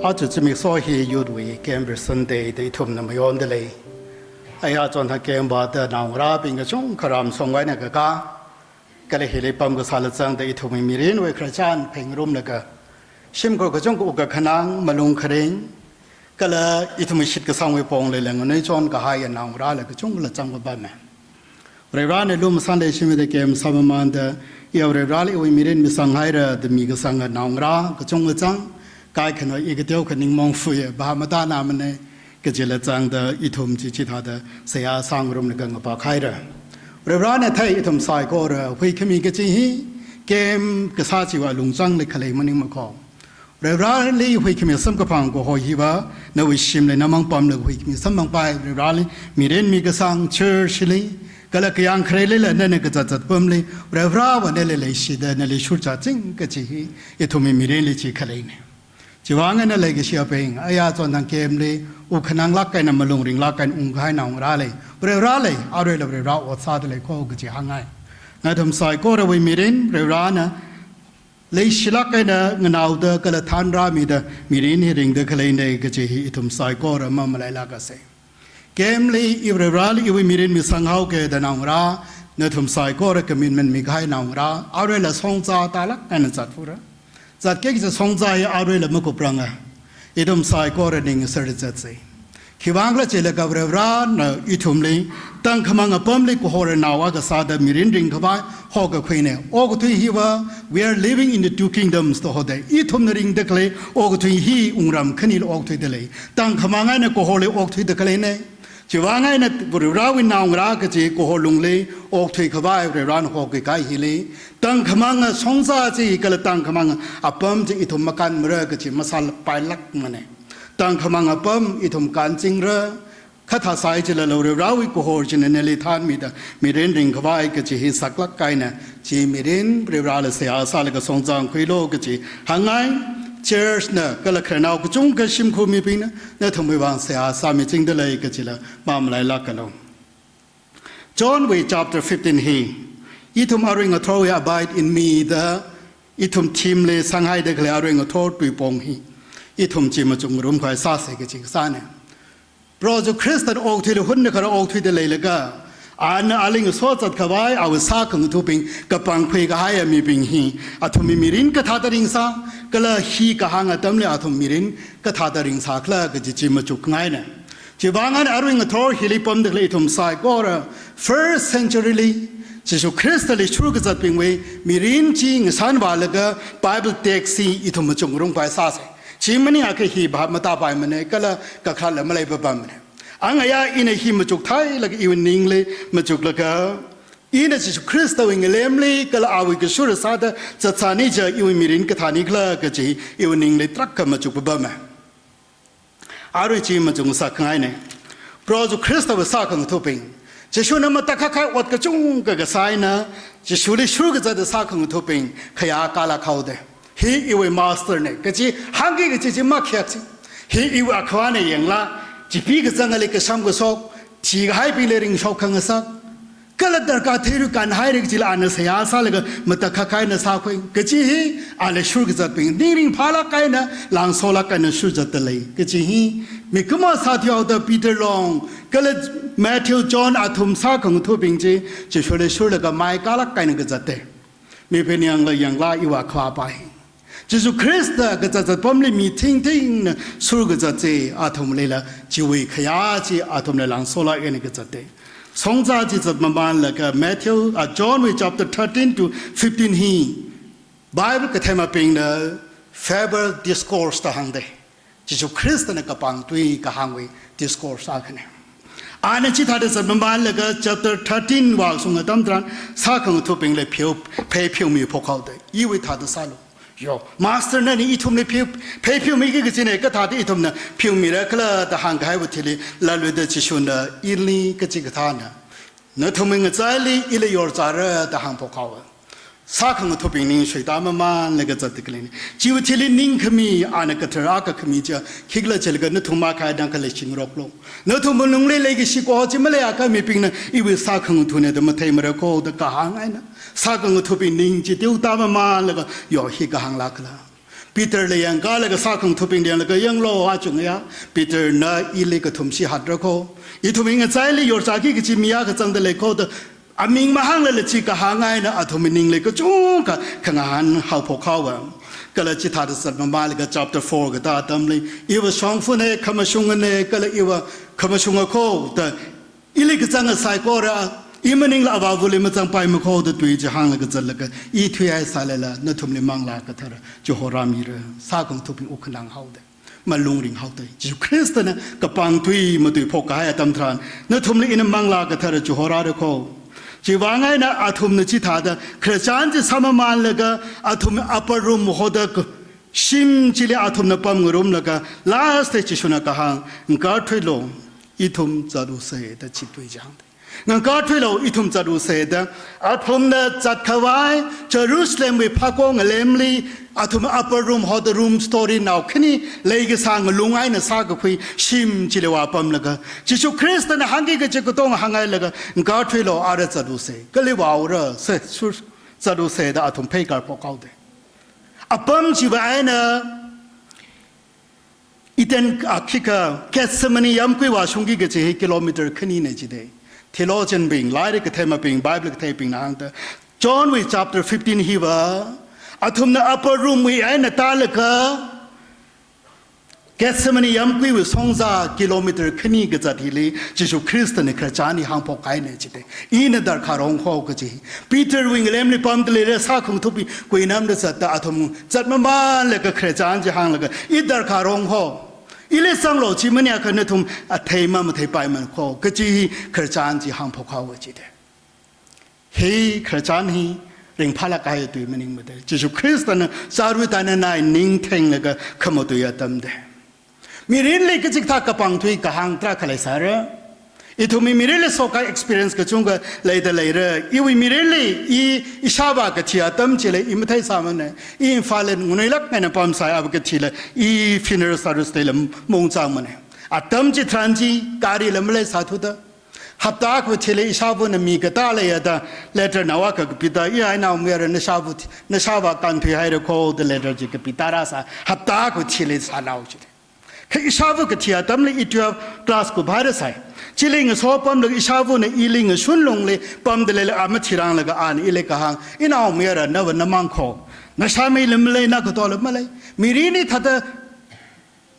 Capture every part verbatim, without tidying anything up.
Aja zimiksho hi Youth wui Camp Sunday da ithumna mayondalei. Aya chonthang camp vāda naongarābing kachungkha ramshong eina kakā, kala hili pamkasāla zangda ithumwui mirinwui khararchan phengrumlaga, shimkhur kachungkha wukkhanang, malung kharing, kala ithumwui shitkasangwui pongli lāngnuichon kahaiya naongarāla kachungkhala zangpapama. Varivarāna lumashan leishimida camp sāmamanda, iya Varivarāli iwui mirin misanghaira da mikasanga naongarā kachungkha zang, kaikhana i kateokha ningmong fuya, bha matānamana, kachila zangda ithum chi chithāda seihā sāngarumlaga ngapakhaira. Varivarāna thei ithum saikora huikhami kachi hi, camp kasā chiwui lungchangli khalei maningmakho. Varivarāli huikhami samkaphang kaho hiva, nawui shimli namang pamlaga huikhami samphangai, Varivarāli mirin mikasang church li, kala kayāng kharelila nana kazat zatpamli, Varivarāva nali leishida nali shurchāching kachi hi, ithumwui mirinli chi khaleina. Chiwuivang eina leikashiyabing, aya chonthang camp li, wukkhananglāk eina malung ringlāk eina ungkahai naongarāli, Varivarāli, aruila Varivarā ot sādalei kho kachi hāngngai. Nathum saikorawui mirin, Varivarāna, leishilāk eina nganaoda kala thanrāmida mirin hi ringda khaleina kachi hi ithum saikora mamalailākasa. Camp li i Varivarāli iwui mirin misanghaoki da naongarā, nathum saikora commitment mikahai naongarā, aruila shongza tālāk eina zatfura. Zatki kaja shongza hi aruila makupranga. Ithum saikora ning sāri zatsa. Khiwuivang khala chilaga Varivarāna ithumli, tangkhamang apamli kahor nao akha sāda mirin ringkhavai hokakhuina. Okathui hiva, we are living in the two kingdoms da hoda. Ithumna ringda khalei okathui hi wungram khanili okthuidalei. Tangkhamang eina kahorli okthuida khaleina. Chiwuivang eina Varivarāwui naongarā kachi kahor lungli okthuikhavai Varivarāna hokki kahai hili, tangkhamang shongza chi kala tangkhamang apam chi ithum makānmara kachi masāpailākmana. Tangkhamang apam ithum kānchingra, kha thāsai chilala Varivarāwui kahor china nali thanmida mirin ringkhavai kachi hi saklāk eina, chi mirin Varivarāli seihā sālaga shongzangkhuilu kachi hāngngai. Church na kala khararnao kachungkha shimkhur mibingna nathumwui vang seihā sāmichingdalei kachila mamalailākalu. John wui chapter fifteen hi, ithum arui ngathorwui Abide in Me da, ithum theme li sanghaida khalei arui ngathor tuipong hi, ithum chi machukngarumkhavai sāsa kachi kasāna. Proho Jishu Khristana okathuili hundakhara okthuida leilaga, ana aling sozat khavai awui sākhangathabing kapangkhui kahaiya mibing hi, athumwui mirin kathāda ringsā, kala hi kahāng atamli athum mirin kathāda ringsākhala kaji chi machukngaina. Chiwuivang eina arui ngathor hili pamda khalei ithum saikora first century li, Jishu Khristali shurkazatbingwui mirin chi ngashanvālaga Bible text hi ithum machukngarumkhavai sāsa. Chi maningakha hi bhap matāpaimana kala kakhalatla maleipapamana. Angaya ina hi machuktheilaga iwui ningli machuklaga, ina Jishu Khristawui ngalemli kala awui kashura sāda zatsani chiakha iwui mirin kathānikhala kaji iwui ningli tarākha machukpapama. Arui chi machukngasakngaina. Proho Jishu Khristawui sākhangathabing, Jishuna matakhak kahai ot kachungkha kasā eina, Jishuli shurkazatda sākhangathabing khayā kalāk haoda. Hi iwui master na kaji hāngki kaji chi makhayak chi. Hi iwui akhavana yangla, chipi kazangali kasham kashok, thikahaibingli ringshok khangasak, kala darkar theirui kānhaira kajila ana seihā sālaga matakhak kahai eina sākhui kaji hi, ali shurkazatbing ningringphālāk eina, langsolāk eina shurkazatdalei kaji hi, mikumo sāthuihaoda Peter long, kala Matthew, John athum sākhangathabing chi, Jishuli shurlaga maikalāk eina kazata. Mibingna yangla yangla iwui akhava hi, Jishu Khrista kazatzat pamli mi thingthingna shurkazat chi athumlila chiwui khayā chi athumli langsolāk eina kazata. Shongza chi zatmamanlaga Matthew, ah, John wui chapter thirteen to fifteen hi Bible kathemabingna Faber Discourse da hāngda. Jishu Khristana kapangtui kahāngwui discourse akhana. Ana chithāda zatmamanlaga chapter thirteen vāshung atam tharan sākhangathabingli pheo, phei pheomi phokhaoda. Iwui thāda sālu. Yo, master nani ithumli phei, phei pheomiki kajina kathāda ithumna pheomirakhala da hāngkahaiwui thili, laluida Jishuna ili kachi kathāna, nathumwui ngachaili ili yorzāra da hāngphokhaowa. Sākhangathabing ning suitāmamanlaga zatda khaleina. Chiwui thili ningkhami, ana kathara kakhami chiya khikhala chilaga nathum makhaidang khalei shingroklu. Nathum malungli leikashi kaho chi maleiakha mibingna iwui sākhangathana da matheimara kho da kahāng eina, sākhangathabing ning chi teotāmamanlaga, yo hi kahāng lākhala. Peter li yangkalaga sākhangatha̱bing yanglaga, yanglu achungya, Peter na ili kathum shihatra kho. Ithum ngachaili yorzāki kachi mi akha zangda lei kho da, aming mahānglala chi kahāng eina athum ningli kachungkha khangahān haophok haowa. Kala chithāda zatmamānlaga chapter four katā atamli, iva shongfane, khamashungane, kala iva khamashunga kho da, ili kazang saikora, i maningla avāvali mazangpaima kho da tui chi hānglaga zatlaga, i thuihai sālala, nathumli Manglā Kathara chihorāmira, sākhangatha̱bing wukkhanang haoda, malung ringhaoda. Jishu Khristana kapangthui matuiphok kahai atam tharan, nathumli ina Manglā Kathara chihorāra kho. Chiwui vang eina athumna chithāda khararchan chi sāmamānlaga, athum upper room hoda k-, shim chili athumna pamngarumlaga, last li Jishuna kahāng, "Ngakarthuilu, ithum zatlusa" da chi tui chi hāngda. "Ngakarthuilu, ithum zatlusa" da, athumna zatkhavai Jerusalemwui phakho ngalemli, athum upper room hoda room story nao khani leikasā ngalung eina sākakhui shim chili vāpamlaga, Jishu Khristana hāngki kachi katonga hānghailaga, "Ngakarthuilu, ara zatlusa." Kali vāura, se, sur, zatlusa da athum pheikarphok haoda. Apam chiwui eina Eden, a, khikha Gethsemane yamkui vāshungki kachi hi kilometer khanina jida. Theologian bing, lairik katheimabing, Bible katheibingna hāngda, Johnwui chapter fifteen hiva, athumna upper roomwui eina tālaga, Gethsemane yamkuiwui shongzā kilometer khani kazat hili, Jishu Khristana khararchan hi hāngphok kahaina jida. Ina darkar ong kho kachi. Peterwui ngalemli pamda leira, sākhangatha̱bing kuinamda zatda athum zatmamānlaga khararchan chi hānglaga, "I darkar ong kho. Ili zanglu, chi maningakha nathum athei mamatheipaimana kho," kachi hi khararchan chi hāngphok haowa jida. Hi khararchan hi ringphālāk kahai tui maningmada. Jishu Khristana chāra tananai ningthenglaga khamatui atamda. Mirinli kachikathā kapangthui kahāng tarākha leisāra. Ithumwui mirinli sokhai experience kachungkha leida leira. Iwui mirinli i, ishāvā kathi atam chili i matheisāmana. I Imphal nganuilāk eina pamsai, ava kathila i funeral service teila maungzangmana. Atam chitharan chi garila maleisāthuda, hapta akha thili ishāvana mi katā leiya da letter nao akha kapida, "Iya, inaomayara, nashāva thi-, nashāvā kānthuihaira kho," da letter chi kapitāra sā, hapta akha thili sānao chi. Kha ishāva kathi atamli i twelve class kuphaira sai. Chili ngasopamlaga ishāvana ili ngashun lungli pamda leila, a mathiranglaga ana ili kahāng, "Inaomayara, nava namang kho. Nashāmeila malei, nakatola malei. Mirinli thāda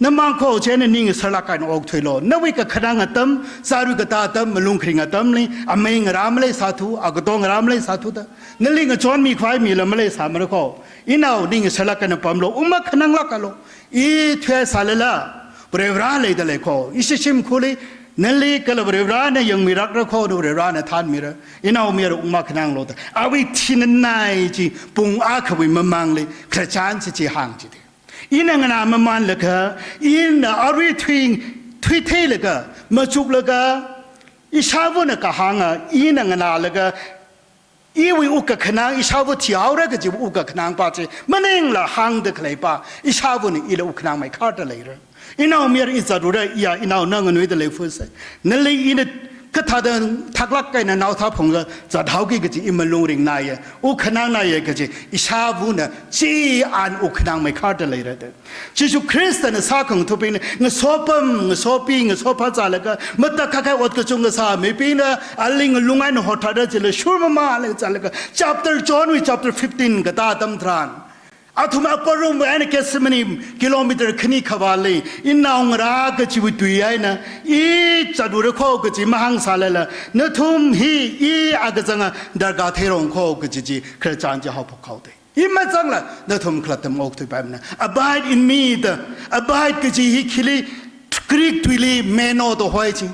namang kho, chieina ning ngasharlāk eina okthuilu. Nawui kakhanang atam, chāra katā atam, malung kharing atamli, amei ngarā maleisāthu, agato ngarā maleisāthuda, nali ngachonmi khavai mila maleisāmara kho. Inao, ning ngasharlāk eina pamlu, wungmakhananglākalu. I thuihai sālala, Varivarā leida lei kho. Ishi shimkhurli nali kala Varivarāna yangmirakra kho, na Varivarāna thanmira. Inaomayara, wungmakhananglu," da. Awui thinanai chi pung akhawui mamangli khararchan chi chi hāng jida. Ina nganāmamānlaga, ina arui thui, thuitheilaga, machuklaga, ishāvana kahānga, ina nganālaga, iwui wukkakhanang, ishāva thihaora kajiwui wukkakhanangpa chi, maningla hāngda khaleipa, ishāvana ila wukkhanangmeikharda leira. "Inaomayara, i zatrura, iya, inao na nganuida leifusai. Nali ina kathāda thaklāk eina naotha phunglaga zathaoki kaji i malung ringnaiya, wukkhanangnaiya," kaji ishāvana chi ana wukkhanangmeikharda leira da. Jishu Khristana sākhangatha̱bingna ngasopam, ngasopi, ngasophā zālaga, matakhak kahai ot kachungkha sā, mibingna ali ngalung eina hothāda chila shurmamālaga zālaga, chapter Johnwui chapter fifteen katā atam tharan, athum upper roomwui eina Gethsemane kilometer khani khavāli, inao ngarā kachiwui tui eina, "I zatrura kho," kachi mahāng sālala, "Nathum hi i akazanga darkar theira ong kho," kaji chi khararchan chi haophok haoda. I mazangla nathum khalatta maokthuipaimana. "Abide in me," da, abide kaji hi khili Greek tuili meno da hoi chi.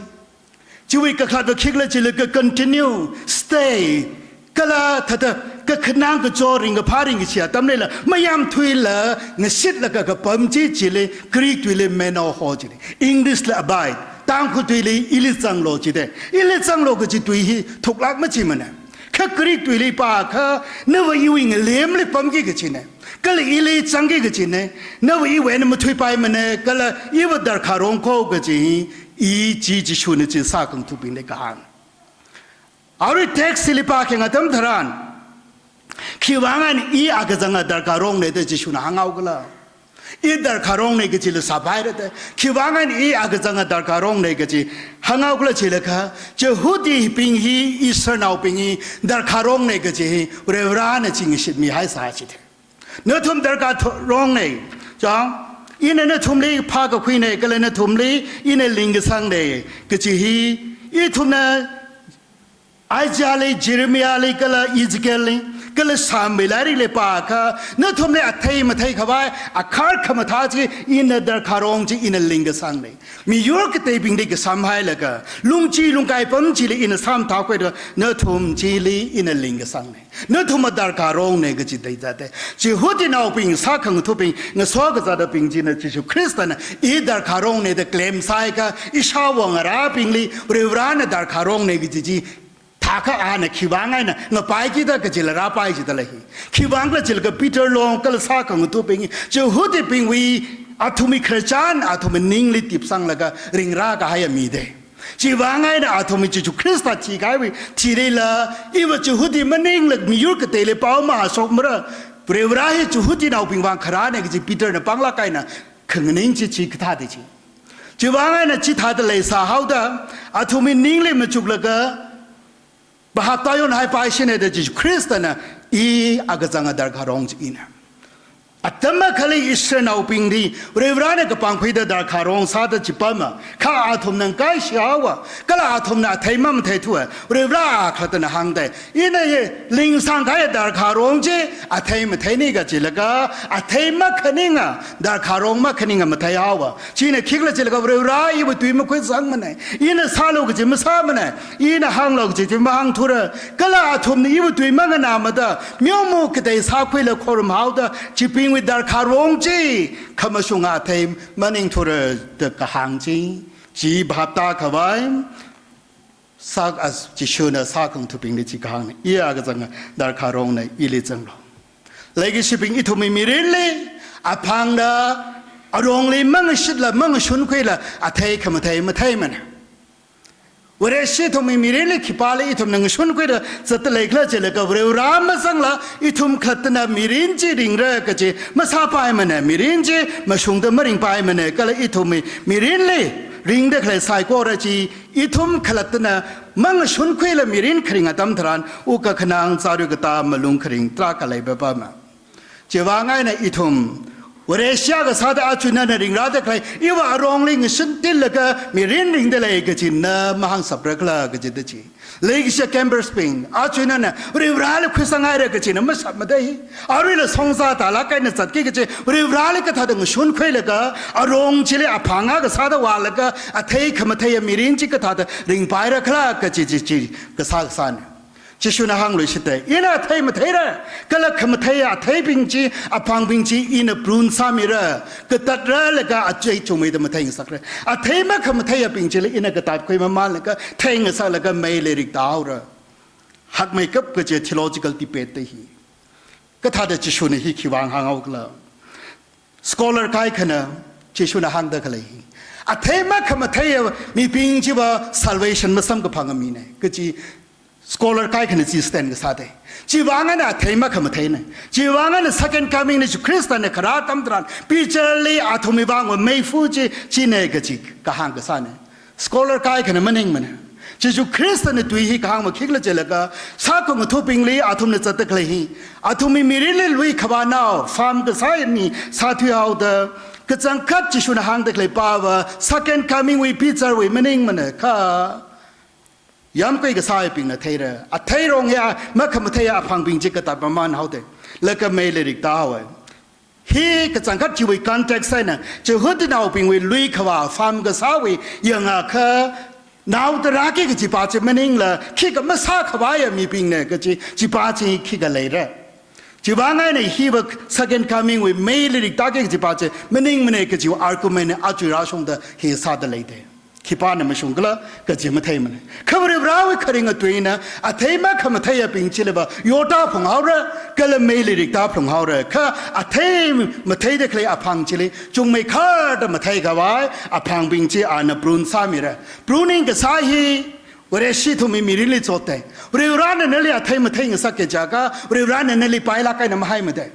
Chiwui kakhalatva khikhala chila ka continue, stay. Kala thāda kakhanang kacho ringkaphā ringkashi atam leila, mayamthuila ngashitlaga kapam chi chili Greek tuili meno ho chili. English la abide. Tangkhul tuili ili zanglu jida. Ili zanglu kaji tui hi thuklāk machimana. Kha Greek tuili pākha, nava iwui ngalemli pamki kajina, kala ili zangki kajina, nava iwui eina mathuipaimana, kala iva darkar ong kho kaji hi, i chi Jishuna chi sākhangatha̱bingli kahāng. Arui text hili pākhayang atam tharan, khiwui vang eina i akazanga darkar ongra da Jishuna hānghaokhala? I darkārongne kajila sāpaira da. Khiwuivang eina i akachanga darkārongne kaji hānghaokhala jilakha, Jihudibing hi, Israelnaobing hi darkārongne kaji hi Varivarana chi ngashitmihaisā chi da. Nathum darkār tho-, rongne, chang, ina nathumli phākakhuine, kala nathumli ina lingkasangne kaji hi, ithumna Isaiahli, Jeremiahli, kala Ezekielli, kala Psalmwui lairikli pākha, nathumli athei matheikhavai, akhar khamathā chi ina darkārong chi ina lingkasangne. Miyur kateibingli kasāmhailaga, lungchi lungkai pam chili ina sāmathākhuida, nathum chili ina lingkasangne. Nathum adarkārongne kaji theida da. Jihudinaobing, sākhangathabing, ngaso kazātabing china Jishu Khristana i darkārongne da claim sāakha, ishāwo ngarābingli Varivarana darkārongne kaji chi thākha ana khiwuivang eina ngapaikida kajila rāpai jidalei hi. Khiwuivang khala jilakha Peter long kala sākhangathabing, Jihudibingwui athumwui khararchan, athumwui ningli tipsanglaga ringrākahaiya mi da. Chiwuivang eina athumwui Jishu Khrista thikahaiwui thilila, iva Jihudi maningla miyur kateili pao mahāshokmara, Varivara hi Jihudinaobing vang kharāne kaji Peterna panglāk eina khanganing chi chikathā da chi. Chiwuivang eina chithāda leisāhaoda, athumwui ningli machuklaga, bhap tāyonhaipaishine da Jishu Khristana i akachanga darkārong chi ina. Atam akhali Israelnaobingli Varivarana kapangkhuida darkārong sāda chipama, kha athumna ngakai shihaowa, kala athumna athei mamatheithuwa, Varivara khalattana hāngda, ina ye lingsangkahai darkārong chi athei matheine kajilaga, athei makhaninga, darkārong makhaninga matheihaowa. China khikhala jilakha Varivara iwui tui makhuisangmane. Ina sālu kaji masāmane. Ina hānglu kaji chi mahāngthura. Kala athumna iwui tui manganāmada, myomo katei sākhuila khorumhaoda, chibingwui darkārong chi khamashunga athei maningthura da kahāng chi, chi bhap tākhavai, sāk as Jishuna sākhangathabingli chi kahāngna, i akachanga darkārongne, ili zanglu. Leikashibing, ithumwui mirinli, aphangna arongli mangashitla, mangashunkhuila, athei khamathei matheimana. Vareshi ithumwui mirinli khipāli ithumna ngashunkhuida zatda leikhala jilakha Varivara mazangla, ithum khalattana mirin chi ringra kaji masāpaimana, mirin chi mashungda maringpaimana, kala ithumwui mirinli ringda khalei saikora chi ithum khalattana mangashunkhuila mirin kharing atam tharan, wukkhanang, chāra katā, malung kharing tarākha leipapama. Chiwuivang eina ithum, Vareshi akha sāda aja nana ringrāda khalei, iva arongli ngashintillaga mirin ringdalei kaji na mahāngsapra khala kaji da chi. Leikashiya campers bing, aja nana Varivarali khuisanghaira kajina masāmada hi. Aruila songza tālāk eina zatki kaji, Varivarali kathāda ngashunkhuilaga, arong chili aphang akha sāda vālaga, athei khamatheiya mirin chi kathāda ringpaira khala kaji chi chi kasā kasāna. Jishuna hāngluishitda, ina athei matheira, kala khamatheiya atheibing chi, aphangbing chi ina prune sāmira, katatrālaga achei chungmeida matheingasakra. Athei makhamatheiyabing chili ina katatkhui mamānlaga, theingasaklaga meili riktāhaora. Hakmeikap kaji theological debate da hi. Kathāda Jishuna hi khiwuivang hānghaokhala. Scholar kaikhana, Jishuna hāngda khalei hi, athei makhamatheiya mibing chiva salvation masamkaphanga mina kaji scholar kaikhana chi stand kasā da. Chiwuivang eina athei makhamatheina. Chiwuivang eina second coming na Jishu Khristana kharā atam tharan, picture li athumwui vangva meifa chi, china kaji kahāng kasāna. Scholar kaikhana maningmana. Jishu Khristana tui hi kahāngva khikhala jilakha, sākhangathabingli athumna zatda khalei hi, athumwui mirinli lui khavānao, farm kasā mi sāthuihaoda, kachangkhat Jishuna hāngda khalei pava, second coming wui picture wui maningmana kha, yamkui kasābingna theira, athei rong ya, makhamatheiya aphangbing chi katat mamānhaoda, laga meili riktāhaowa. Hi kachangkhat chiwui context eina, Jihudinaobingwui lui khavā farm kasāwui yangakha, nao tarāki kajipa chi maningla, khikha masākhavaiya mibingna kaji, chipa chi khikha leira. Chiwuivang eina hiva second coming wui meili riktāki kajipa chi maningmana kajiwui argument na aja rāshungda hi sāda leida. Khipāna mashungkhala kaji matheimana. Kha Varivarawui kharinga tuina, athei makhamatheiyabing chiliva yortāphunghaora, kala meili riktāphunghaora. Kha athei matheida khalei aphang chili, chungmeikharda matheikhavai aphangbing chi ana prune sāmira. Pruning kasā hi, Vareshi ithumwui mirinli chotda. Varivarana nali athei matheingasakki jiakha, Varivarana nali pailāk eina mahaimada.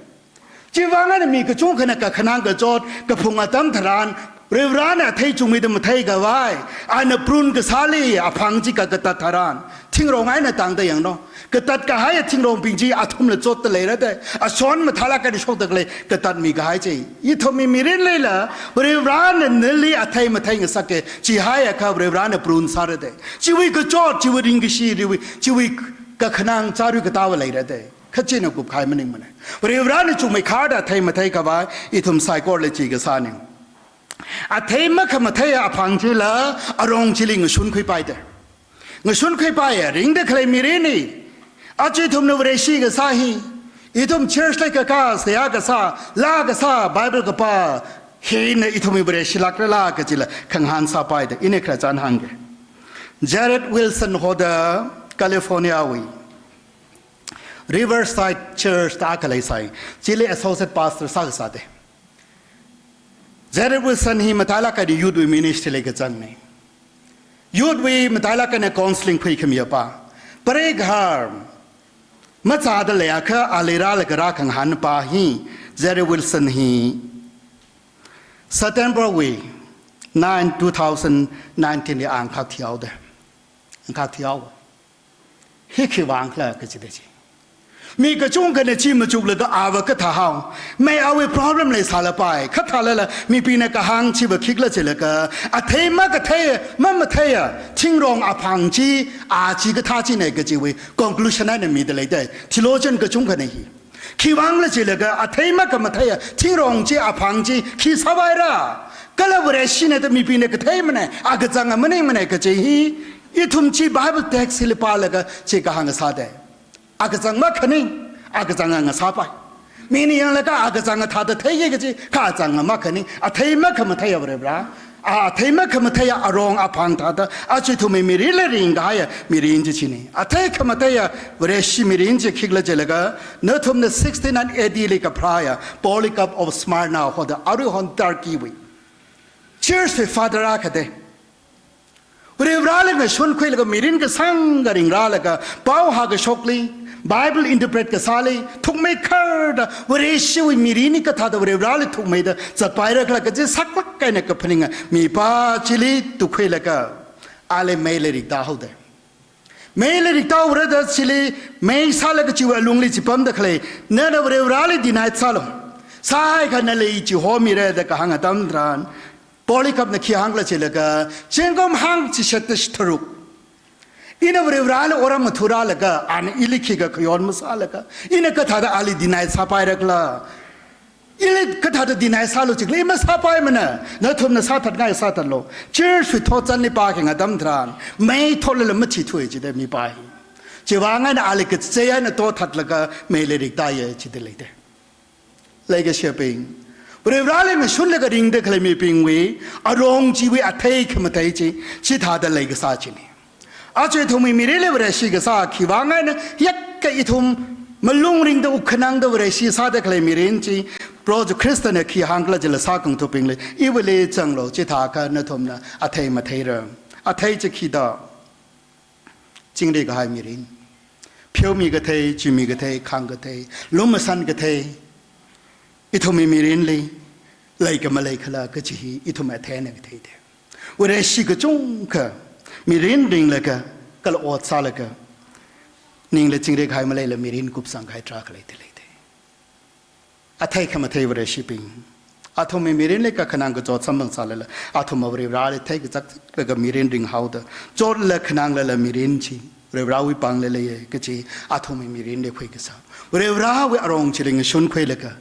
Chiwuivang eina mi kachungkhana kakhanang kachot kaphung atam tharan, Varivarana athei chungmeida matheikhavai, ana prune kasāli aphang chi kakatat tharan, thingrong eina tangda yanglu. Katat kahai thingrongbing chi athumla chotda leira da, ashon mathālāk eina shokda khalei katatmi kahai chi. Ithumwui mirinlila, Varivarana nali athei mathei ngasaka, chihaiakha Varivarana prune sāra da. Chiwui kachot, chiwui ringkashi, chiwui, chiwui kakhanang chāra katāva leira da. Kha china kupkahai maningmana. Varivarana chungmeikharda athei matheikhavai, ithum saikorali chi kasāna. Athei makhamatheiya aphang chila, arong chili ngashunkhuipai da. Ngashunkhuipaiya, ringda khalei mirinna. Aja ithumna Vareshi kasā hi, ithum church li kakā, seihā kasā, laa kasā, Bible kapā, hina ithumwui Vareshi lākrala kachila khangahān sāpai da. Ina khararchan hāngga. Jarrid Wilson hoda California wui Riverside Church da akha leisai. Chili associate pastor sākasā da. Jarrid Wilson hi matailāk eina youth wui ministry li kazangna. Youth wui matailāk eina counseling khuikhami apā. Preigahar mazāda leiakha ali rālaga rākhangahān apā hi, Jarrid Wilson hi September wui nine, two thousand nineteen li angkhak thihaoda. Angkhak thihaowa. Hi khiwuivang khala kachida chi. Mi kachungkhana chi machuklaga ava kathāhao. Mei awui problem leisālapai. Kathālala mibingna kahāng chiva khikhala chilaga, athei makathei, mamatheiya thingrong aphang chi, a chi kathā china kajiwui conclusion eina mida lei da. Theologian kachungkhana hi. Khiwuivangla chilaga, athei makhamatheiya thingrong chi aphang chi khi sāpaira. Kala Vareshina da mibingna katheimana, akachanga maningmana kaji hi, ithum chi Bible text hili pālaga chi kahāng sāda. Akachang makhaning, akachanga ngasāpai. Mina yanglaga akachanga thāda theiya kaji, kha achanga makhaning, athei makhamatheiya Varivara. A, athei makhamatheiya arong aphang thāda, aja ithumwui mirinli ringkahaiya mirin chi china. Athei khamatheiya Vareshi mirin chi khikhala chilaga, nathumna sixty-nine A D li kapharāya Polycarp of Smyrna hoda, aruihon Turkey wui church wui father akha da. Varivarali ngashunkhuilaga mirin kasāngkha ringrālaga, pao hākashokli, Bible interpret kasāli, thukmeikharda, Vareshiwui mirin hi kathāda Varivarali thukmeida zatpaira khala kaji saklāk eina kaphaninga mipā chili tukhuilaga, ali meili riktāhaoda. Meili riktāhaora da chili mei sālaga chiwui alungli chipamda khalei, nana Varivarali deny sālu. Sāhaiakha nali chihomira da kahāng atam tharan, Polycarpna khi hāngkhala chilaga, zingkum hangchishat tharuk ina Varivarali otram ngathālaga, ana ili khikha khayon masālaga, ina kathāda ali deny sāpaira khala. Ili kathāda deny sālu chikli masāpaimana, nathumna sāthatngai sāthatlu. Church wui thotchanli pākhayang atam tharan, mei thotlala mathithuwa jida mipā hi. Chiwuivang eina ali kachei eina tothatlaga meili riktāya jida leida. Leikashibing, Varivarali ngashunlaga ringda khalei mibingwui, arong chiwui athei khamathei chi, chithāda leikasā china. Aja ithumwui mirinli Vareshi kasā khiwuivang eina, yakka ithum malung ringda wukkhanangda Vareshi sāda khalei mirin chi, Proho Jishu Khristana khi hāngkhala chila, sākhangatha̱bingli, iwuili zanglu, chithākha nathumna athei matheira. Athei chi khida, chingri kahai mirin. Pheomi kathei, chimi kathei, khāng kathei, lumashan kathei, ithumwui mirinli leika maleikhala kaji hi ithum athei eina katheida. Vareshi kachungkha mirin ringlaga, kala ot sālaga, ningli chingri kahai maleila mirin kupsang kahai tarākha leida leida. Athei khamathei Vareshibing, athumwui mirinli kakhanang kachot samphang sālala, athumva Varivarali theikazak zaklaga mirin ringhaoda, chotla khananglala mirin chi Varivarawui pāngli leiya kaji athumwui mirinli khuikasā. Varivarawui arong chili ngashunkhuilaga,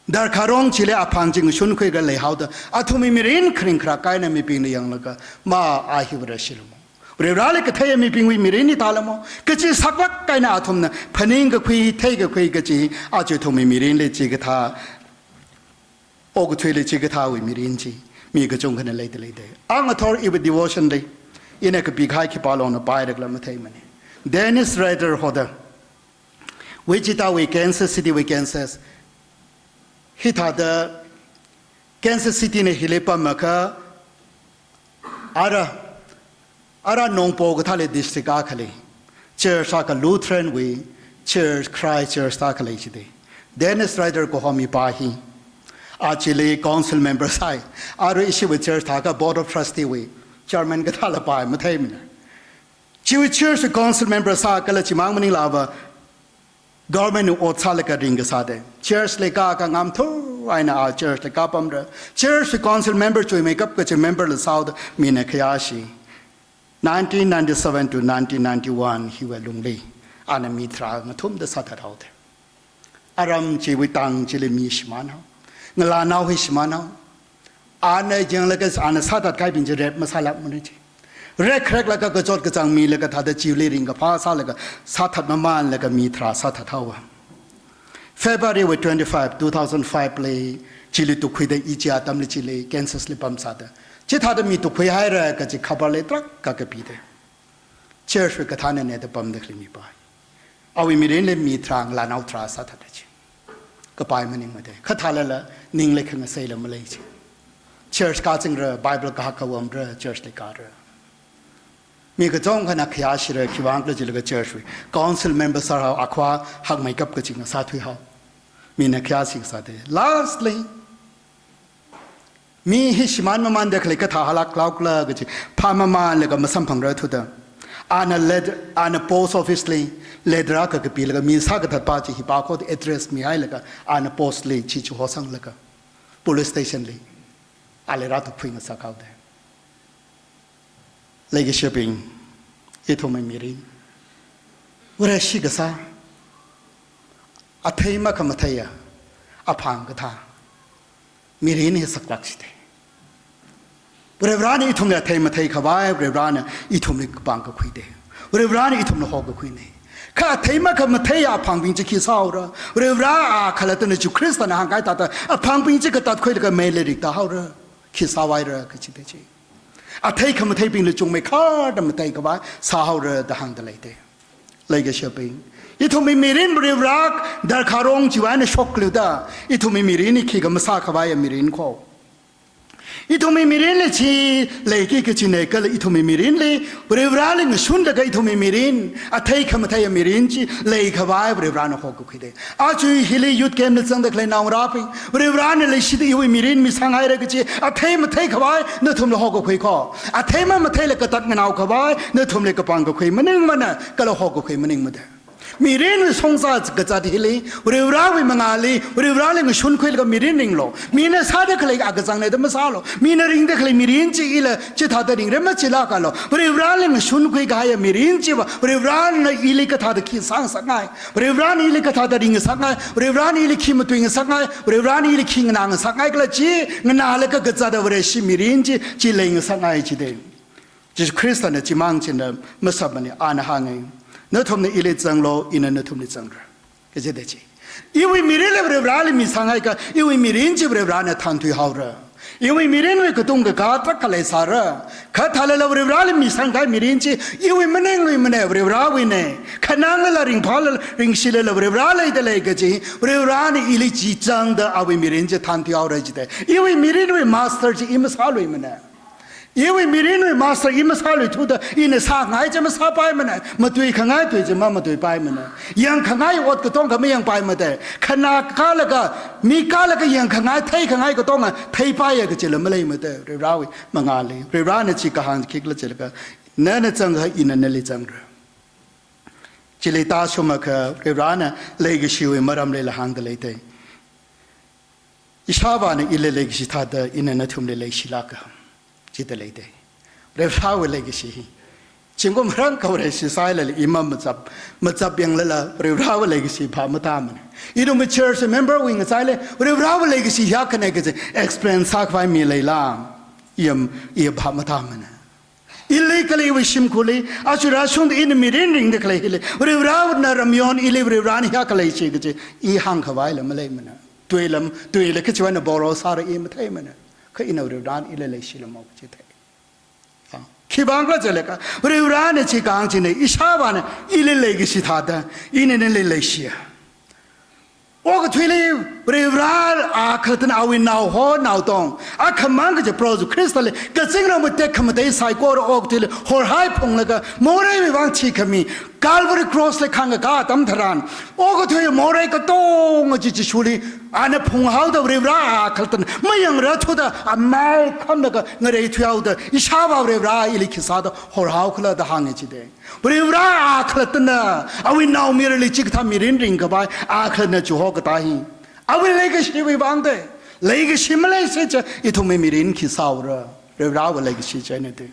darkar rong chili aphang chi ngashunkhuilaga leihaoda, athumwui mirin kharing kharak eina mibingna yanglaga, ma a hi Vareshi lamo, Varivarali katheiya mibingwui mirin hi tālamo kaji saklāk eina athumna phaningkakhui, theikakhui kaji, aja ithumwui mirinli chikathā, okathuili chikathāwui mirin chi mi kachungkhana leida leida. Angathor iwui devotion li ina kapikahai khipālongna paira khala matheimana. Dennis Rader hoda, Wichita wui, Kansas City wui, Kansas, hithāda Kansas City na hili pamakha, ara, ara Nongpoh kathāli district akhali church akha Lutheran wui church, Christ Church da akha lei jida. Dennis Rader kaho mipā hi, a chili council member sāi. Arui ishiwui church thākha Board of Trustee wui chairman kathāla pai matheimana. Chiwui church council member sākhala chimang maningla ava government wui ot sālaga ringkasā da. Church li kākha ngamthur eina a church li kāpamra. Church council member chuimeikap kachi member la sāhaoda mina khayāshi. Nineteen ninety-seven to nineteen ninety-one hiwui lungli ana mi tharā ngathumda sāthathaoda. Aram chiwui tang chili mi shimānhao. Ngalānao hi shimānhao. Ana yanglaga ana sāthatkahaibing chi rep masālākmana chi. Rekreklaga kachot kachāng milaga thāda chili ringkaphā sālaga sāthat mamanlaga mi tharā sāthathaowa. February wui twenty-five, two thousand five li chili tukhuida i chi atamli chili Kansas li pamsāda. Chithāda mi tukhuihaira kachi khabar lei tarākha kapida. Church wui kathānana da pamda khalei mipā. Awui mirinli mi tharā ngalānao tharā sāthata chi. Kapai maningmada. Kha thālala ningli khangaseila malei chi. Church kāchingra, Bible kahak kavamra, church li kāra. Mi kachungkhana khayāshira, khiwuivang khala jilaga church wui council member sārhao, akhava hakmeikap kachi ngasāthuihao. Mina khayāshi kasā da. Lastly, mi hi shimān mamanda khalei kathā hālāklaukhala kachi phā mamanlaga masamphangra thuda. Ana let-, ana post office li letter akha kapilaga mi sākathatpā chi hi pākho da address mihailaga ana post li chi chihosanglaga police station li ali rātukhui ngasakhaoda. Leikashibing, ithumwui mirin. Vareshi kasā, athei makhamatheiya aphang kathā mirin hi saklākshida. Varivarana ithumli athei matheikhavai, Varivarana ithumli kapangkakhuida. Varivarana ithumli hokakhuina. Kha athei makhamatheiya aphangbing chi khi sāhaora? Varivara a khalattana Jishu Khristana hāngkahai thāda aphangbing chi katatkhuilaga meili riktāhaora. Khi sāvaira kachida chi. Athei khamatheibingli chungmeikharda matheikhavai sāhaora da hāngda leida. Leikashibing, ithumwui mirin Varivara darkharong chiwui eina shokluda, ithumwui mirin hi khikha masākhavaiya mirin kho. Ithumwui mirinli chi leiki kachina kala ithumwui mirinli Varivarali ngashunlaga ithumwui mirin, athei khamatheiya mirin chi leikhavai Varivarana hokakhuida. Aja hili youth camp li zangda khalei naongarābing, Varivarana leishida iwui mirin misāngaira kachi athei matheikhavai nathumli hokakhui kho. Athei mamatheila katat nganaokhavai nathumli kapangkakhui maningmana, kala hokakhui maningmada. Mirinwui songsa kazat hili, Varivarawui mangāli, Varivarali ngashunkhuilaga mirin ringlu. Mina sāda khalei akachangna da masālu. Mina ringda khalei mirin chi ila chithāda ringra machilākalu. Varivarali ngashunkhui kahaiya mirin chiva, Varivarana ili kathāda khi sāngasakngai. Varivarana ili kathāda ringngasakngai, Varivarana ili khi matuingasakngai, Varivarana ili khi nganāngasakngai kala chi, nganālaga kazata Vareshi mirin chi, chi leingasakngai chida. Jishu Khristana chimang china masāmana, ana hānga. Nathumna ili zanglu, ina nathumli zangra. Kachida chi. Iwui mirinla Varivarali misāngaikha, iwui mirin chi Varivarana thānthuihaora. Iwui mirinwui katong kakā tarākha leisāra. Kha thālala Varivarali misāngkahai mirin chi, iwui maningluimana, Varivarawuina. Khananglala ringphālala ringshilala Varivara leida lei kachi, Varivarana ili chi zangda awui mirin chi thānthuihaora chida. Iwui mirinwui master chi i masāluimana. Iwui mirinwui master i masāluithuda, ina sāngai chi masāpaimana, matuikhangai tui chi mamatuipaimana, yangkhangai ot katongkha mayangpaimada, khanā kālaga, mi kālaga yangkhangai, theikhangai katonga theipaiya kachila maleimada, Varivarawui mangāli. Varivarana chi kahāng khikhala jilaga, nana zangakha ina nali zangra. Chili tāshungakha Varivarana leikashiwui maramlila hāngda leida. Ishāvāna ili leikashi thāda ina nathumli leishilāka, chida leida. Varivarawui leikashi hi. Zingkum rang kavare shisai lala ima mazap, mazap yanglala Varivarawui leikashi phap matāmana. Ithumwui church member wui ngachaili Varivarawui leikashi hiyākhana kaji explain sākhavai mi leila, iyam, iya phap matāmana. Ili kala iwui shimkhurli, aja rāshungda ina mirin ringda khalei hili, Varivarana ramyon ili Varivarana hiyākha leishi kaji, i hāngkhavaila maleimana. Tuilam, tuila kachiwui eina borrow sāra i matheimana. Kha ina Varivarana ili leishilamo kaji thei. Ah, khiwuivang khala jilaga, Varivarana chi kahāng china, ishāvāna ili leikashi thāda, ina nali leishiya. Okathuili Varivara a khalattana awui naoho naotong, akhamang kaji Proho Jishu Khristali kazingram matek khamatei saikora okathuili horhai phunglaga, moreiwui vang thikhami, Calvary cross li khangakā atam tharan, okathui morei katonga chi Jishuli ana phunghaoda Varivara akhalatana mayangra thuda amai khamlaga ngareithuihaoda, ishāvā Varivara ili khisāda horhaokhala da hānga chida. Varivara akhalatana awui naomayarali chikathā mirin ringkhavai akhalatana chuhokatā hi, awui leikashiwui vang da. Leikashi maleisai cha ithumwui mirin khi sāura? Varivarawui leikashi china da.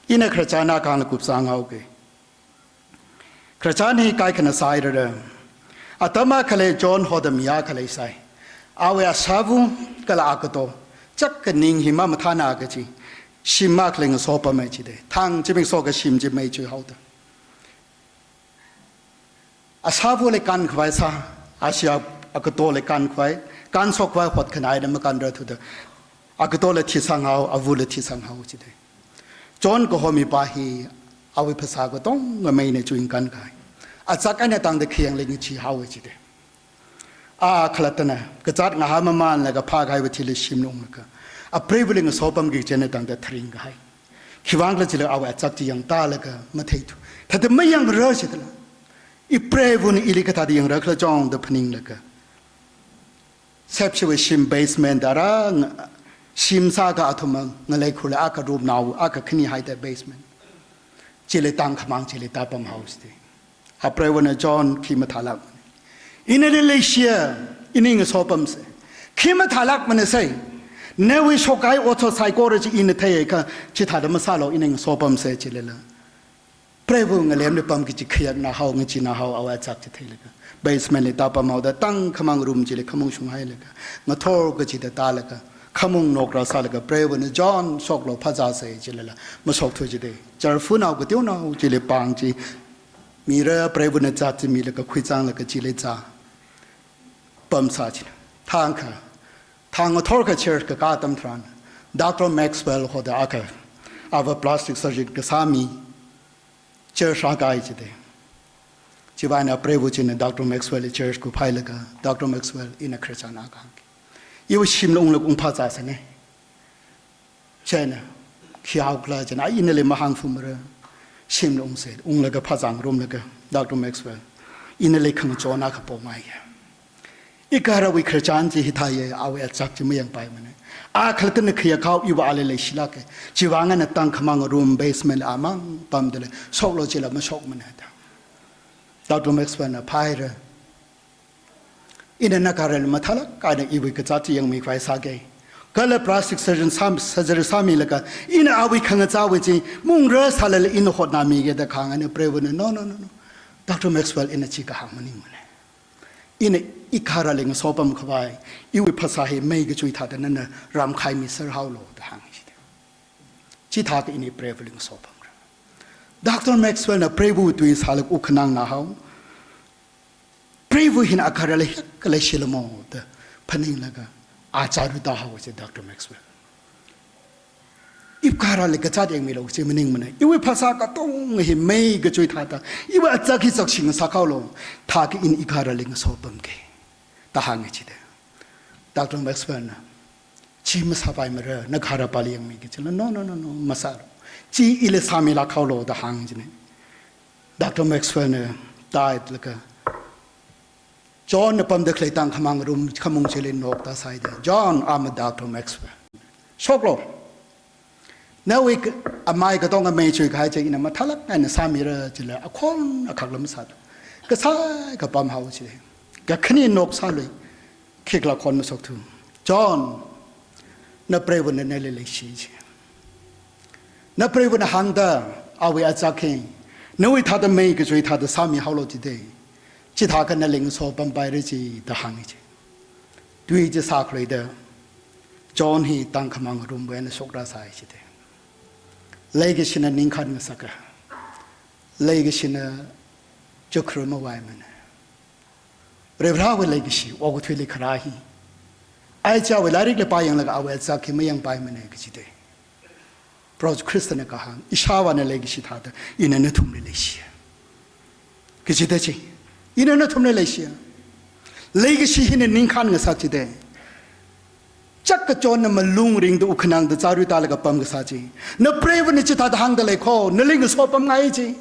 Ina khararchan akha hānglaga kupsanghaoga. Khararchan hi kaikhana sāhairara. Atam akhali John hoda mi akha leisai. Awui ashāva kala agato chak kaning hi mamathāna kachi shim akhali ngasopama chida. Thang zimiksho kashim chi mei chuihaoda, ashāvali kankhavai sā, ashi agatoli kankhavai, kanshok khavai hotkhanai eina makanra thuda, agatoli thisanghao, avali thisanghao chida. John kaho mipā hi awui phasā katonga meina chuikankai. Achak eina tangda khayangli ngacheehaowa chida. Akhalatana kazāt ngahānmamanlaga phākahaiwui thili shimli unglaga, apreivali ngasopamki kachi eina tangda tharingkahai. Khiwuivang khala chila awui achak chi yangtālaga matheithu. Thāda mayangra chithāla, ipreivana ili kathāda yangra khala chong da phaninglaga, sepshiwui shim basement da rā nga-, shim sākha athumwui ngalei khurli akha room nao akha khani haida basement. Chili tangkhamang chili tāpamhaowa chida. Apreivana John khi mathālākmana. Inali leishiya, ini ngasopamsa. Khi mathālākmana sai. Nawui shokkahai otshot saikora chi ina theiakha, chithāda masālu, ini ngasopamsa chilala, preiva ngalemli pamki kachi khayaknahao, ngacheeanahao awui achak chi theilaga, basement li tāpamhaoda tangkhamang room chili khamung shunghailaga, ngathor kachida tālaga, khamung nokrasālaga, preivana John shoklu phazāsa chilala mashokthu chida. Charfunao kateonao chili pāng chi mira, preivana zat chi milaga khuizanglaga chili zā pamsā china. Thangkha, thang ngathorkha church kakā atam tharan, Doctor Maxwell hoda akha, ava plastic surgeon kasā mi, church rākahai chida. Chiwui vang eina preiva china Doctor Maxwell li church kupailaga, Doctor Maxwell ina khararchan akha hāngki. Iwui shimli unglaga ungphazāsana. Chieina, khi haokhala chieina, a inali mahāngphumara, shimli ungsa, unglaga phazāngarumlaga, Doctor Maxwell, inali khangachon akha pongaiya. Igaharawui khararchan chi hithāya, awui achak chi mayangpaimana. Akhalatana khayakhao iva ali leishilāka. Chiwui vang eina tangkhamang room basement amang pamdalei, shoklu chila mashokmana da. Doctor Maxwell na phāhaira. Ina nagaharali mathālāk eina iwui kazāt chi yangmikhavai sāga. Kala plastic surgeon sā, surgery sāmilaga, ina awui khangachāwui chi maungrasālala ina hotnāmiga da kahāng eina preivana, no, no, no, no. Doctor Maxwell, ina chi kahāng maningmana. Ina igaharali ngasopamkhavai, iwui phasā hi mei kachui thāda nana ramkhai miserhaolu da hānga chida. Chithākha ini preivali ngasopamra. Doctor Maxwell na preiva tui sālaga wukhanang nahao. Preiva hina agaharali hekla leishilamo da phaninglaga, a chāruitāhaowa chida Doctor Maxwell. Igaharali kazāt yangmilu chi maningmana. Iwui phasā katonga hi mei kachui thāda, iwui achak hi chakshing sākhaolu. Thākha ina igaharali ngasopamga da hānga chida. Doctor Maxwell na, chi masāpaimara, nagaharapāli yangmiki chila, no, no, no, no, masālu. Chi ili sāmilākhaolu da hānga china. Doctor Maxwell na tālaga, John na pamda khalei tangkhamang room khamung chili noktāsai da. John, ama Doctor Maxwell, shoklu. Nawui k-, amai katonga mei chuikahai chi ina mathālāk eina sāmira chila akhon akhak lam sāda, kasai kapamhao chi. Kakhane noksālui, khikhala khon mashokthu. John, na preivana nali leishi chi. Na preivana hāngda, awui achak hi nawui thāda mei kachui thāda sāmihaolu chida. Chithākha nali ngasopampaira chi da hānga chi. Tui chi sākhaluida, John hi tangkhamang room wui eina shokrāsai chida. Leikashina ningkhān ngasaka. Leikashina chukkhru mavaimana. Varivarawui leikashi, okathuili kharā hi. Aja awui lairikli pāyanglaga awui achak hi mayangpaimana kachida. Proho Khristana kahāng, ishāvāna leikashi thāda, ina nathumli leishiya. Kachida chi, ina nathumli leishiya. Leikashi hina ningkhān ngasak chida. Chak kachonna malung ringda wukhanangda chāruitālaga pamkasā chi. Na preivana chithāda hāngda leikho, nali ngasopamngai chi.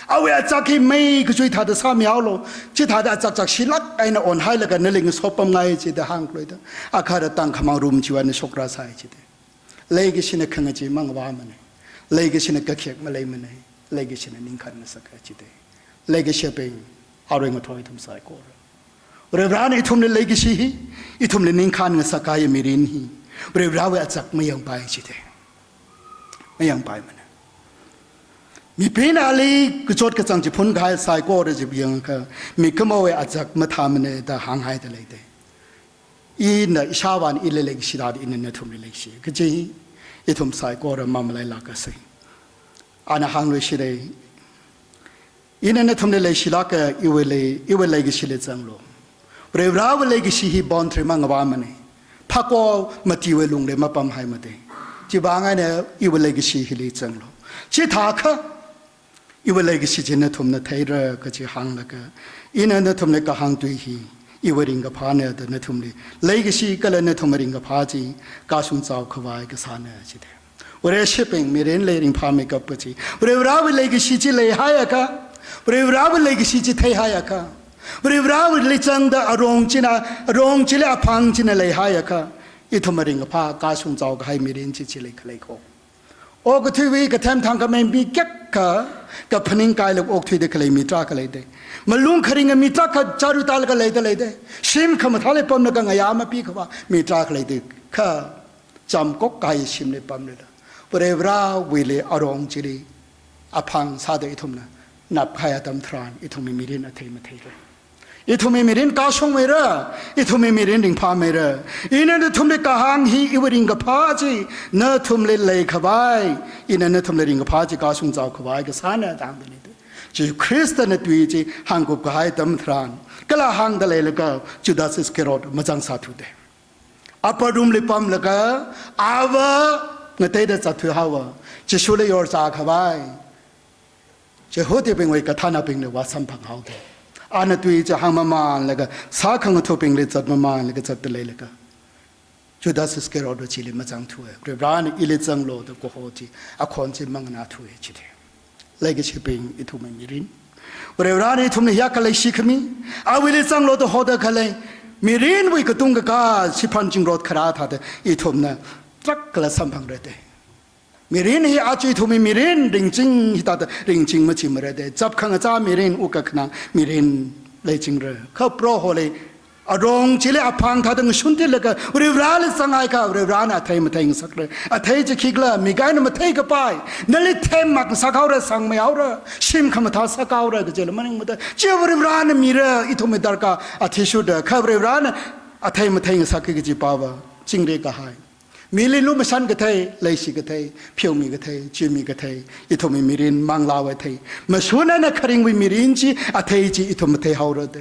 Awui achak hi mei kachui thāda sāmihaolu. Chithāda achak chakshilāk eina onhailaga nali ngasopamngai chida hāngkhuida. Akhara tangkhamang rum chiwui eina shokrasai chida. Leikashina khangachee mangavāmana. Leikashina kakhek maleimana. Leikashina ningkhān ngasaka chida. Leikashibing, arui ngathor ithum saikora, Varivarana ithumli leikashi hi, ithumli ningkhān ngasakkahai mirin hi, Varivarawui achak mayangpai chida. Mayangpaimana. Mibingna ali kachot kachāng chi phunkahai saikora chi yangakha, mikumowui achak mathāmana da hānghaida leida. Ina ishāvāna ili leikashi thāda ina nathumli leikashi kaji hi, ithum saikora mamalailākasei. Ana hāngluishida, ina nathumli leishilāka, iwuili, iwui leikashili zanglu. Varivarawui leikashi hi boundary mangavāmana. Phako matiwui lungli mapamhaimada. Chiwui vang eina iwui leikashi hili zanglu. Chithākha, iwui leikashi chi nathumna theira kaji hānglaga, ina nathumli kahāng tui hi, iwui ringkaphāna da nathumli leikashi kala nathumwui ringkaphā chi kashung chaokhavai kasāna chida. Vareshibing, mirinli ringphāmeikap kachi, Varivarawui leikashi chi leihaiakha, Varivarawui leikashi chi theihaiakha, Varivarawuili zangda arong china, arong chili aphang china leihaiakha, ithumwui ringkaphā kashung chaokahai mirin chi chili khalei kho. Okathuiwui kathem thangkhamei mi kayākha kaphaning kailaga okthuida khalei mi tarākha leida. Malung kharinga mi tarākha chāru tālaga leida leida. Shim khamathāli pamlaga ngayā mapikhava mi tarākha leida. Kha chamkokkahai shimli pamlala, Varivarawuili arong chili aphang sāda ithumna napkahai atam tharan ithumwui mirin athei matheira. Ithumwui mirin kashungmeira, ithumwui mirin ringphāmeira. Ina nathumli kahāng hi iwui ringkaphā chi nathumli leikhavai, ina nathumli ringkaphā chi kashung chaokhavai kasāna da hāngda leida. Jesu Khristana tui chi hāngkupkahai atam tharan, kala hāngda leilaga Judas Iscariot mazangsāthuda. Upper room li pamlaga, ava ngateida zatthuihaowa, Jishuli yorzākhavai Jihudibingwui kathānabingna vāsamphanghaoda. Ana tui chi hāngmamanlaga, sākhangathabingli zatmamanlaga zatta leilaga, Judas Iscariot chili mazangthuwa. Varivarana ili zanglu da kaho chi, akhon chi manganāthuwa chida. Leikashibing, ithumwui mirin, Varivarana ithumli hiyākha leishi khami, awuili zanglu da hoda khalei mirinwui katung kakā, shiphan zingrot kharā thāda ithumna tarākhala samphangra da. Mirin hi aja ithumwui mirin ringching hithāda ringching machimara da. Chapkhangachā mirin, wukkhanang mirin leichingra. Kha Proholi arong chili aphang thāda ngashun theilaga Varivarali zanghaiakha, Varivarana athei matheingasakra. Athei chi khikhala, mik eina matheikapai, nali them makngasakhaora, sangmeihaora, shim khamathā sākhaora kajila maningmada. Chi Varivarana mira, ithumwui darkar athishurda, kha Varivarana athei matheingasaka kaji pava chingri kahai. Mili lumashan kathei, leishi kathei, pheomi kathei, chimi kathei, ithumwui mirin manglāwui athei, mashun eina kharingwui mirin chi, athei chi ithum matheihaora da.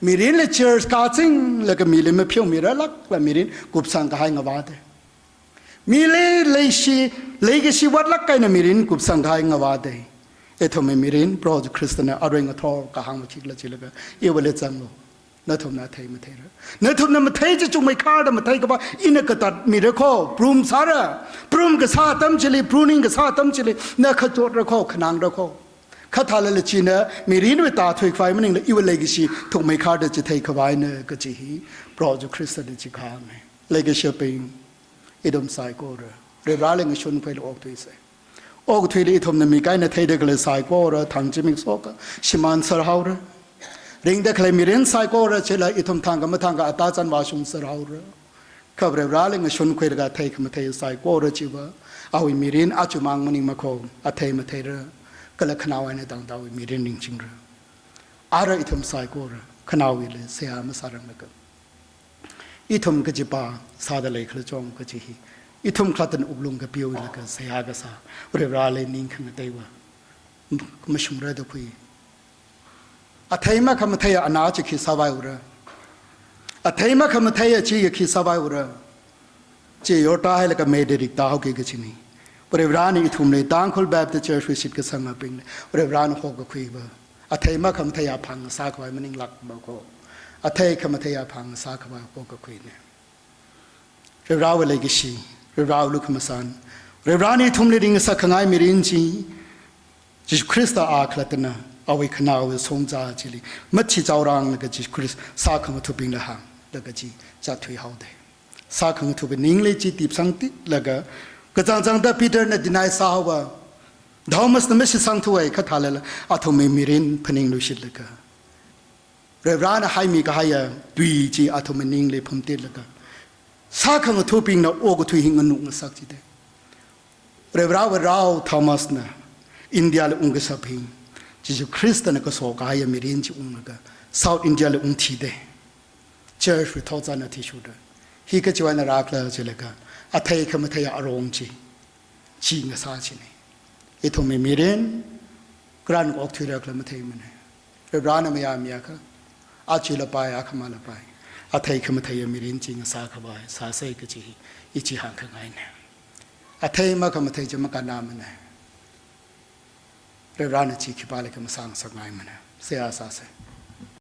Mirinli church kazinglaga mili mapheomirarlākla mirin kupsang kahai ngavāda. Mili leishi, leikashi vātlāk eina mirin kupsang kahai ngavāda. Ithumwui mirin Proho Khristana arui ngathor kahāng makhikhala chilaga, iwuili zanglu. Nathumna athei matheira. Nathumna mathei chi chungmeikharda matheikhavai ina katatmira kho, prum sāra. Prum kasā atam chili, pruning kasā atam chili, na khachotra kho, khanangra kho. Kha thālala china mirinwui tāthuikhavai maningla iwui leikashi thukmeikharda chitheikhavai na kaji hi Proho Khristana chi kahāngna. Leikashibing, ithum saikora Varivarali ngashunkhuilaga okthuisa. Okathuili ithumna mik eina theida khalei saikora thang zimiksho akha shimānserhaora. Ringda khalei mirin saikora chila ithum thangkha mathangkha atazan vāshungserhaora. Kha Varivarali ngashunkhuilaga athei khamathei saikora chiva, awui mirin aja mang maningmakho, athei matheira, kala khanaowa eina tangda awui mirin ringchingra. Ara ithum saikora khanaowali seihā masāranglaga, ithum kachipa sāda leikhala chong kaji hi, ithum khalattana wuklung kapiwui laga seihā kasā, Varivarali ning khangateiva mashungra da khui. Athei makhamatheiya ana chi khi sāvaiura? Athei makhamatheiya chiya khi sāvaiura? Chi yortāhailaga meida riktāhaoki kajina. Varivarana ithumli, Tangkhul Baptist Church wui shitkasangabingli, Varivarana hokakhuiva, athei makhamatheiya phang sākhavai maninglākmakho, athei khamatheiya phang sākhavai hokakhuina. Varivarawui leikashi, Varivarawui lukhamashan, Varivarana ithumli ringngasakkhangai mirin chi, Jishu Khrista a khalattana awui khanaowa songza chili mathi chaoranglaga Jishu Khrista sākhangathabingla hānglaga chi zatthuihaoda. Sākhangathabing ningli chi tipsangtilaga, kachangchangda Peterna deny sāhaowa, Thomasna mashitsangthuwa kha thālala, athumwui mirin phaningluishitlaga, Varivarana haimi kahaiya tui chi athumwui ningli phumtitlaga, sākhangathabingna okathui hi nganuk ngasak chida. Varivarawui rao Thomasna India li ungkashap hi, Jishu Khristana kaso kahaiya mirin chi unglaga, South India li ungthida. Church wui thotchanna athishurda. Hi kachiwui eina rākhala chilaga, athei khamatheiya arong chi, chi ngasā china. Ithumwui mirin, karan okthuira khala matheimana. Varivarana mayāmi akha, aja lapai, akhama lapai, athei khamatheiya mirin chi ngasā khavai sāsa kaji hi, i chi hāngkhangaina. Athei makhamathei chi makannamana. Varivarana chi khipālikha masāngasakngaimana. Seihā sāsa.